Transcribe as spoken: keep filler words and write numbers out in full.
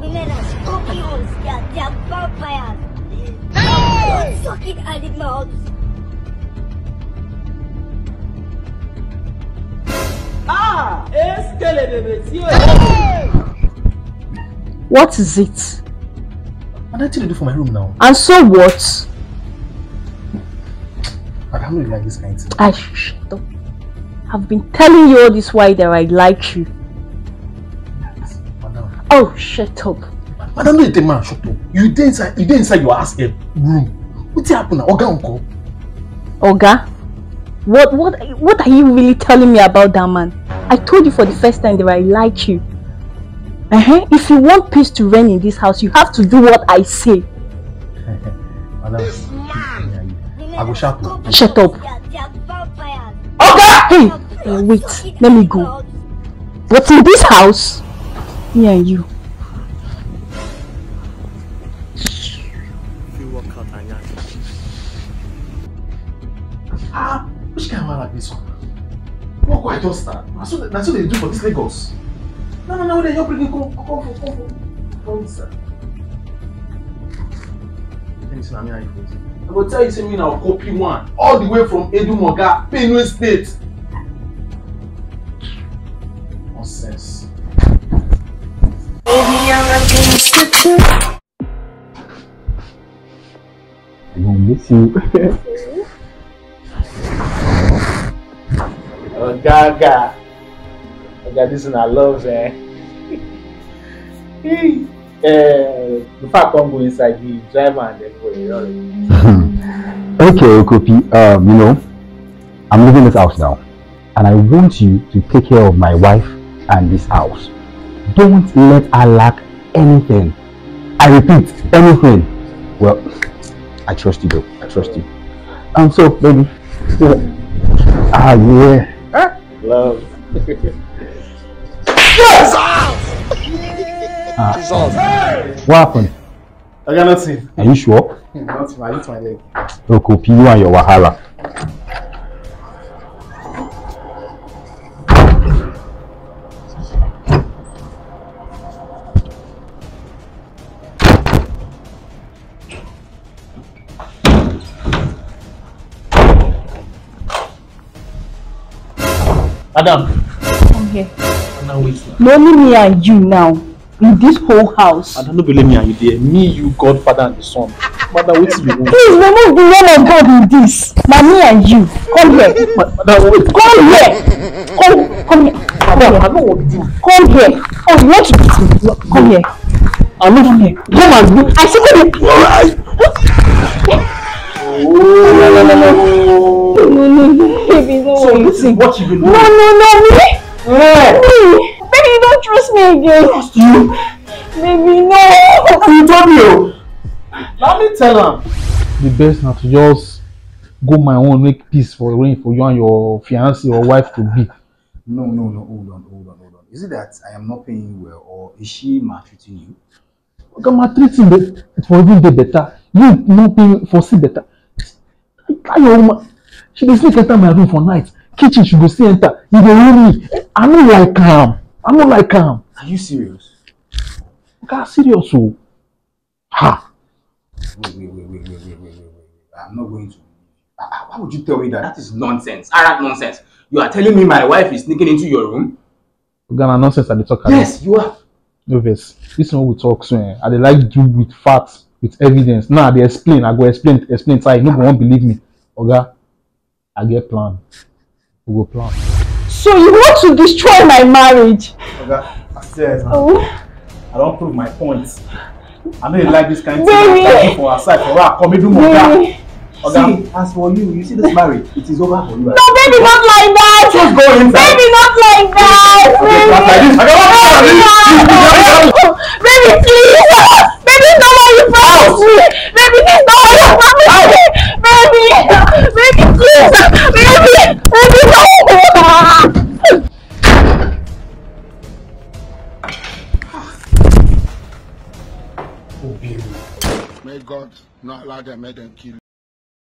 Women are scorpions. They are, they are vampires. Hey! Don't suck it, animals. Ah, eskelebebe, see you. What is it? And I tell you for my room now. And so what? I don't really like this kind of thing. I sh- shut up. I've been telling you all this while that I like you. Madam. Oh, shut up. Madam, no dey man, shut up. You dey inside, you dey inside your ass eh, room. What happen now? Oga uncle. Oga? What what what are you really telling me about that man? I told you for the first time that I like you. Uh-huh. If you want peace to reign in this house, you have to do what I say. Madam, I go sharp you. Shut up. Oga! Hey! Uh, wait, let me go. But in this house, me and you. If you work out and yarn. Ah, which kind of man like this one? What go I just start? Na so na so they do for this Lagos. No, no, no, they help bring you come, come, come, come, come, come, sir. Let me see, na me and you go. I go tell you, say me na Okopi one, all the way from Edu Moga, Benue State. Nonsense. I go miss you. Oga, oga. Oga, this one I love, eh? Eh, before I come go inside, the driver and everybody, you know. Okay, Okopi, um, you know, I'm leaving this house now. And I want you to take care of my wife and this house. Don't let her lack anything. I repeat, anything. Well, I trust you, though. I trust you. And so, baby, ah, yeah. Love. Yes! Ah, what happened? I got nothing. Are you sure? Nothing. I hit my leg. Okopi, you and your wahala. Madam. Come here. Madam, wait now. No, only me and you now in this whole house. I don't believe me and you there. Me, you, God, Father, and the Son. Madam, wait till you want. Please remove the name of God in this. Na me and you. Come here. Ma- Madam, wait. Come here. Come, come here. Madam, I know what to do. Come here. Oh, you want to beat me? Come here. I know. Come here. Come and do. I see. Come here. Alright. No, no, no, no, baby, no. So this is what you will do. No, no, no, me. Yeah. Me. Baby, you don't trust me again. Trust you? Baby, no. You told me. Oh. Let me tell him. The best now to just go my own, make peace for reign for you and your fiancé or wife to be. No, no, no. Hold on, hold on, hold on. Is it that I am not paying you well, or is she maltreating you? Oga, maltreating dey for even dey better. You no pay for see better. That your woman, she dey sneak enter my room for night. Kitchen, she go still enter. You dey ruin me. I no like am. I no like am. Are you serious? Oga, serious o. Ha. Wait, wait, wait, wait, wait, wait, wait, wait, wait. I'm not going to. Ah, ah, why would you tell me that? That is nonsense. Arrant nonsense. You are telling me my wife is sneaking into your room? Oga, na nonsense I dey talk. Yes, you are. No vex. This one we talk so, eh, I dey like do with facts, with evidence. Now I dey explain. I go explain, explain. So you no go wan believe me, Oga. I get plan. We go plan. So you want to destroy my marriage? Oga, I swear, man. Oh. I don prove my point. I no dey like this kind thing. Baby. I for our side for her. Come, do more. Baby. Oga, see, as for you, you see this marriage, it is over for you. No, baby, not like that. Just go inside. Baby, not like that. Okay, baby. Like this. I don't want to. Baby,